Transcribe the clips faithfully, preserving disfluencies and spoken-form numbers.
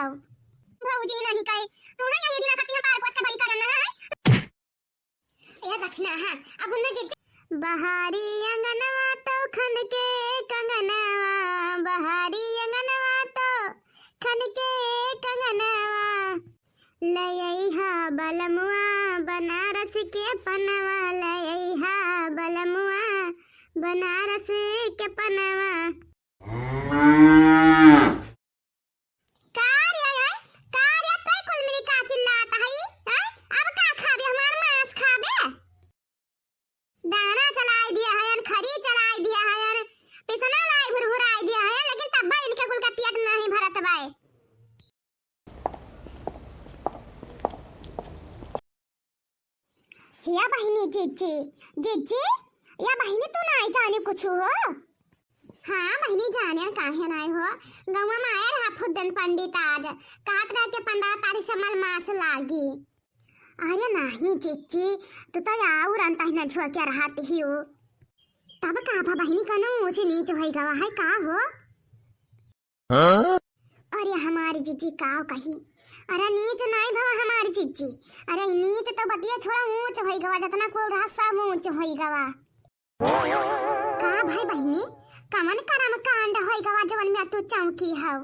भौजी नहीं कहे, तुम्हें यही दिन खाती हम पाल पोस के बड़ी करन है। ए दखिना, हाँ, अब उन्हें जिज्जी। बहारी अंगनवा तो खन के कंगनवा, बहारी अंगनवा तो खन के कंगनवा, ले अइहा बलमुआ बनारस के पनवा, ले अइहा बलमुआ बनारस के पनवा। का रे, आय? का रे, तोय कुल मिली का चिल्लात हई? आय? अब का खाबे? हमार मांस खाबे? दाना चलाई दिया हयन, खरी चलाई दिया हयन, पिसना लाई भुरभुराई दिया हयन, लेकिन तब इनके कुल का पेट नहीं भरत बाय। या बहिनी जिज्जी, जिज्जी, या बहिनी तू नाई जाने कुछ हो? हाँ बहिनी जाने काहे नाई हो, गौवा में आया रहा फुद्दन पंडित आज, कहत रहा के पन्द्रह तारीख से मलमास लागी। अरे नाही जिज्जी, तू तो आउर अंतही न झोंके रहत ही हो। तब का भा बहिनी कनो ऊंच नीच होई गवा है का हो? हाँ? अरे हमारी जिज्जी काव कही, अरे नीच नाई भवा हमारी जिज्जी, अरे नीच तो बतिया छोड़ा, ऊंच होई गवा, जतना कुल रहा सब ऊंच होई गवा। का भाई बहिनी, कवन करम कांड होई गवा जवन में तू चौंकी हव?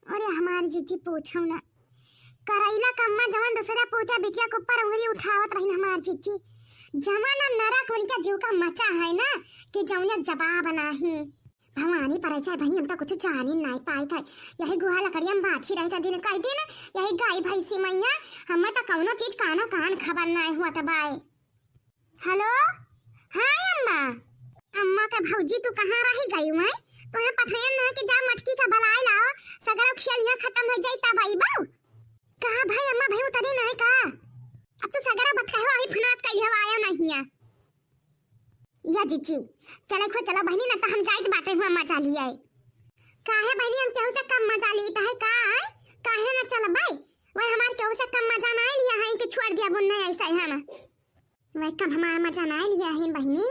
अरे हमारी जिज्जी पूछो ना, करैला कम्मा जवन दूसरा पूता बिटिया के ऊपर उंगली उठावत रहिन हमार जिज्जी, जवन नरक उनके जीव का मचा है ना कि जौने जवाब नाही। भवानी पर ऐसा बहिनी हम तो कुछ जानी नाई पाई थे। यही गुहा लकड़िया में बाछी रही था दिन कई दिन, यही गाय भैंसी मैया, हमें तो कौनो चीज कानो कान खबर नाई हुआ था बाय। हेलो, हाँ अम्मा। अम्मा का भौजी तू कहाँ रही गई हुआ? तोहे पठायन ना कि जा मटकी का बलाई लाओ, सगरो खेल यहाँ खत्म हो जाई तब आई बाऊ। कहा भाई अम्मा भाई उतरी नहीं का? अब तू सगरा बतकाहे वाही फनात कइले हो आया नहीं है। या जिज्जी, चले खो चलो बहिनी, ना तो हम जाइत बाटे हुआ मजा लिया है। काहे बहिनी हम केहू से कम मजा लीत है का? काहे ना चलबै? वह हमार केहू से कम मजा ना लिया है कि छोड़ दिया बुन्ने ऐसा ही हम। वह कम हमार मजा ना लिया है बहिनी।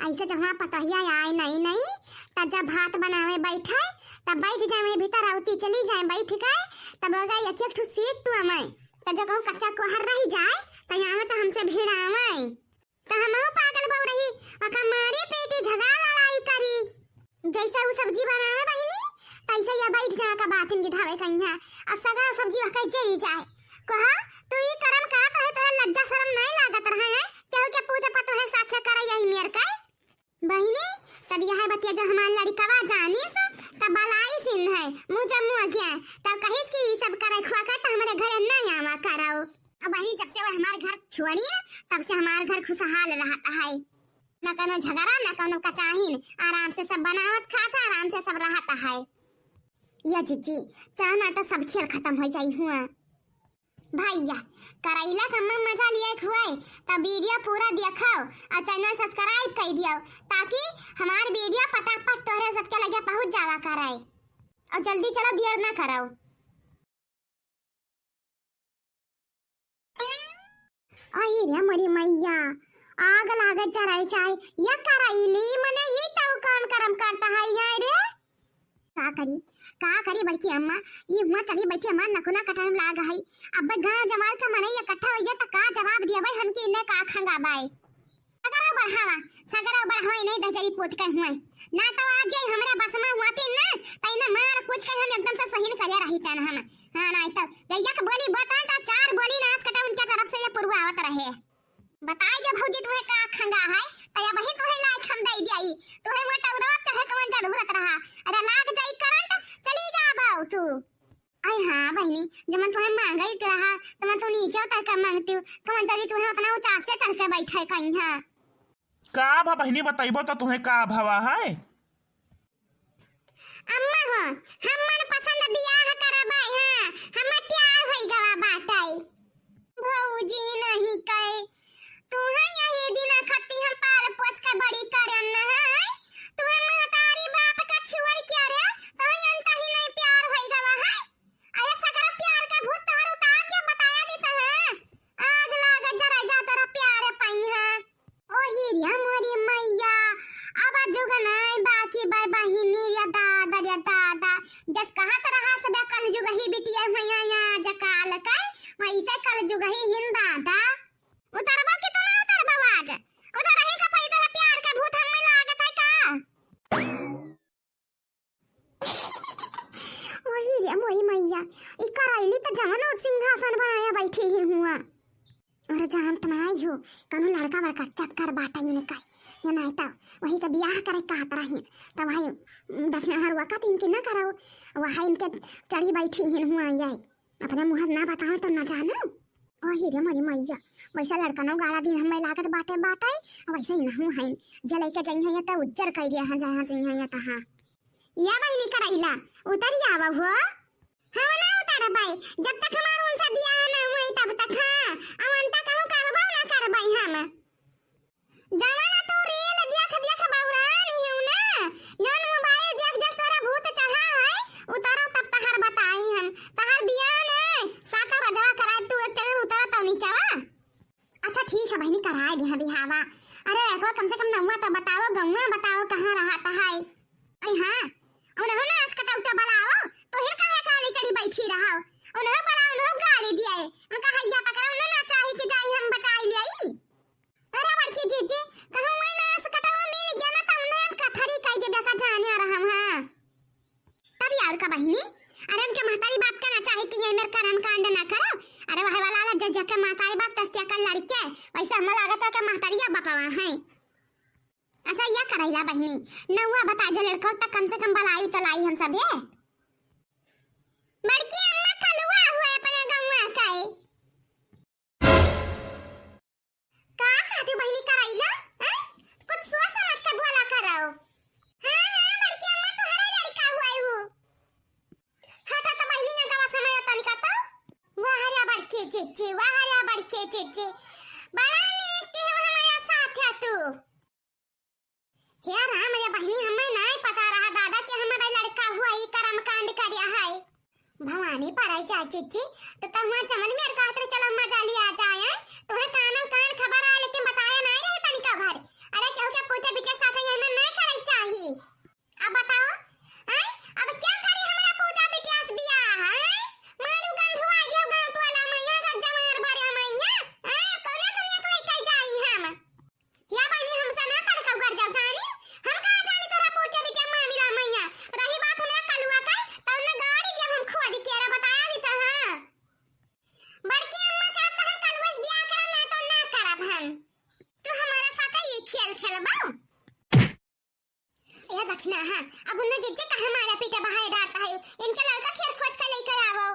ऐसे जब हमार पतोहिया आए नई नई, तब जब भात बनावे बैठे, तब बैठ जाए भीतर, औती चली जाए बैठ के, तब हो गई एक एक ठो सीट टू अमय। तब जब कहूँ कच्चा कोहर रही जाए, तो यहाँ में तो हमसे भिड़ावे। तो हमहू पागल बहू रही, ओका मारे पीटी झगड़ा लड़ाई करी। जैसे उ सब्जी बनावे बहिनी, तैसे या बैठ जाए का बातिन गिधावे कहिया, और सगरा सब्जी वह कह चली जाए। कहा, तू ई करम करत रहे, तोरा लज्जा शरम नहीं लागत रहे है? केहू के पूत पतोहे साथे करे यही मेर के? बहिनी, तब यह बतिया जो हमार लड़कवा जानिस, तब बलाई सिन है, मुँह जम्मू आ गया, तब कहिस कि ई सब करे खुआ कर तो हमारे घरे नहीं आवा करो। अब वही जब से वो हमार घर छोड़ी ना, तब से हमार घर खुशहाल रहत है। न कौनो झगड़ा, न कौनो कचाहिन, आराम से सब बनावत खात है, आराम से सब रहत है। या जिज्जी, चल ना तो सब खेल खत्म हो जाई हुआ। भैया, करैला का म-, मजा लिए हुए, तो वीडियो पूरा देखो और चैनल सब्सक्राइब कर दियो, ताकि हमार वीडियो फटाफट तोहरे सबके लगे पहुँच जावा करे। और जल्दी चलो, देर ना करो। अही रे मोरी मैया, आग लागे जराई चाहे, या करैली मने ये तऊ काम करम करता है यहाँ रे। का करी, का करी बड़की अम्मा, ये हुआ चढ़ी बैठी हमार नकुना कटाई में लाग है। अब गाँव जमाल का मनई इकट्ठा हो गया तो का जवाब दिया भाई हमके इन्हें का खंगा बाय। सगरो बढ़ावा, सगरो बढ़ावा, इन्हें दहजरी पोत के हुए। ना तो आज ये हमरा बस में हुआ थी ना, तो इन्हें मार कुछ के हम एकदम से सही न करे रही तन हम। हाँ, ना तो जैया के बोली बता तो चार बोली नाश कटा उनके तरफ से ये पुरवा आवत रहे। बताई दे भौजी तुहे का खंगा है, तो अब ही तुहे लायक हम दे दिया ई। तुहे मोटा उड़वा चढ़े कौन जरूरत रहा? अरे लाग जाई करंट, चली जाबो तू। अरे हाँ बहिनी, जमन तुहे मांगे के रहा, तमन तू नीचे उतर कर मांगती हो, कमन जरी तुहे अपना ऊंचास से चढ़ के बैठे कहीं है। का भा बहिनी, बतैबो तो तुहे का भवा है? अम्मा हो, हम मनपसंद बियाह करबै, हाँ, हमें प्यार होई गवा बाटै। भौजी नहीं कहे, तुहे यही दिन खत्ती हम पाल पोस के बड़ी करन है, तुहे महतारी बाप का छोड़ के रे, तुहे अंतही नहीं प्यार होई गवा है। अरे सगरा प्यार का भूत तोहर उतार के बताया देता है, आग लाग जरा जा तोरा प्यार पाई है। ओ हिरिया मोरी मैया, अब जुग नाय बाकी बाय बहिनी रे दादा रे दादा, जस कहत रहा सब कलजुगही बिटिया हुइया या जकाल के, वैसे कलजुगही हिन दादा। उतरबो कि तू ना उतरबो आज? उतरही का पहिले तोहरा प्यार के भूत हमें लागत है का? ओही रे मोरी मैया, ई करैली त जवन सिंहासन बनाया बैठी ही हुआ। अरे जानत नाई हो, कौनो लड़का बड़का चक्कर बाटा इनका। ये नाई त वही से बियाह करे कहत रही, त भाई दक्षिणा हरुआ का तीन के न करो, वह इनके चढ़ी बैठी ही हुआ। ये अपने मुँह ना बताओ तो न जानो। ओही रे मोरी मैया, वैसे लड़कनो गाड़ा दिन हमें लागत बाटे बाटे, वैसे ही नहू है। जे लइके जइहैं त उज्जर कइ दिया है, जहाँ जइहैं तहाँ। या बहिनी करैला, उतरि आवा हो। हम ना उतरबै, जब तक हमार उनसे बियाह ना हुई तब तक, हाँ, अउर उनका कहूँ करबो ना करबै हम। जमाना तो reel देख देख बौरान ही हूँ ना, जौन mobile देख देख तोरा भूत चढ़ा है, उतरा तब तहार बताई हम। तहार बियाह ना, सात रजवा कराए तू एक चैनल उतरा तो नीचवा। अच्छा ठीक है बहिनी, कराए दिहा बिहावा। अरे लड़कवा कम से कम नौवा तो बताओ, गौवा बताओ, कहाँ रहत है? अरे हाँ, उन्हों नास कटौता बुलाओ, तो हिर काहे काली चढ़ी बैठी रहो? उन्हों बुलाओ, उन्हों गाड़ी दिए, उनका हैया पकड़ा, उन्हों ना चाही कि जाई हम बचाई लियाई। अरे बड़की जीजी, कहूँ वही नास कटौता मिल गया ना, तो उन्हें हम कथरी कह दे, देखा जाने आ रहा हूँ, हाँ। तब यार का बहिनी, अरे उनके महतारी बाप का ना चाहे कि ये मेरे कर्म कांड ना करो। अरे वह वाला वाला जज के महतारी बाप तस्तिया कर लड़के, वैसे हम लागत है कि महतारी या बापवा है। अच्छा या करैला बहिनी, नौवा बता दे लड़का तक कम से कम बलाई चलाई हम सब है। बड़की अम्मा कलुआ हुए अपने गौवा का है। का कहती बहिनी करैला? हैं? कुछ सोच समझ के बोला करो। हाँ, हाँ, बड़की अम्मा, तोहरा लड़का हुआ है वो। हटा तो बहिनी, यहाँ गवा समय तनिका तो। वाह रे बड़की जीजी, वाह रे बड़की जीजी। बड़ा नीक के हो हमारा साथ है तू। हे राम, ये बहिनी, हमें नाई पता रहा दादा कि हमारा लड़का हुआ ई कर्म कांड करिया है। भवानी पराई चाची जी, तो तहुआ चमन में कहत रहे, "चलो मजा लिया जाए, हैं?" तोहे कानों कान खबर आए, लेकिन बताया नाई रहे तनिका भर। अरे, केहू के पूते बिटिया साथ ये में नाई करे चाही। अब बताओ, हैं? अब क्या करी हमारा पूता बिटिया से बियाह, हैं? मारू गंधुआ गयो गांव टोला में, यहाँ का जमार भरे में, हैं? हैं? कौने दुनिया को लेकर जाई हम? या बहिनी, हमसे ना तड़का उगर जाओ जानी। हम कहाँ जानी तोरा पोते बिटिया मामिला मैया। रही बात हमरा कलुआ का, त उन्हें गाड़ी दिया हम खोद के रा बताया दी त हाँ। बड़की अम्मा करब त हम कलुआ से बियाह करब, ना तो ना करब हम। तू हमारे साथ ये खेल खेलबा? ए दक्षिणा, हाँ, अब उन्हें जिज्जे कहे मारा पीटे बहाए डारता है, इनके लड़का खेल खोज के लेकर आवो।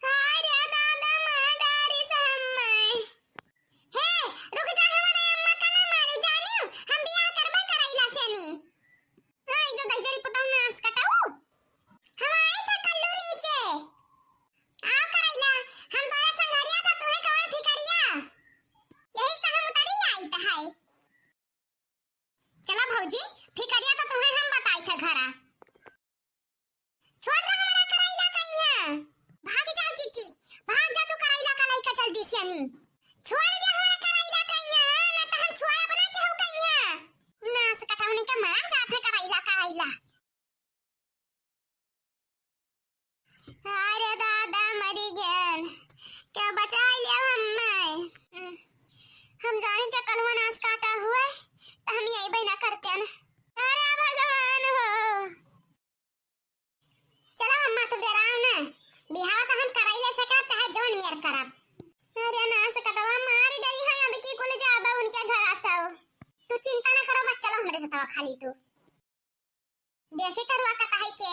हाय रे दादा, मार डारी से हम्मे। हे, रुक जा, हमारे अम्मा का ना मारे, जानियो, हम बियाह करबे करैला से नी। हाँ, ई जो दहिजरी पुतौ नास कटाऊ। हम आई था कल्लू नीचे। आओ करैला, हम तोरा संघरिया था, तोहे कौन फिकरिया? यही से हम उतरी आई था है। चला भौजी, फिकरिया तो तुम्हें हम बताई थे घरा। छोड़ दे हमारा करैला का इहाँ। भाग जा जीजी, भाग जा तू करैला का लइका जल्दी से नी। छोड़ दे हमारा करैला का इहाँ, ना तो हम छोड़ब ना केहू का इहाँ। नास कटौनी के मार जात है करैला, करैला। अरे दादा मरी गन, क्या बचा लिया हम्मे। हम जानी क्या कलुआ नास काटा हुआ है, तो हम यही बहना करते हैं ना। अरे भगवान हो। चलो अम्मा, तू डराओ ना, बिहाव तो हम कराई ले सका, चाहे जौन मेर करब। अरे नास कटवा मार डरी है, अब की कुल जाबे उनके घर आता हो। तू चिंता ना करो, बस चलो हमरे से तवा खाली तू। देखी तरुआ कटाई के,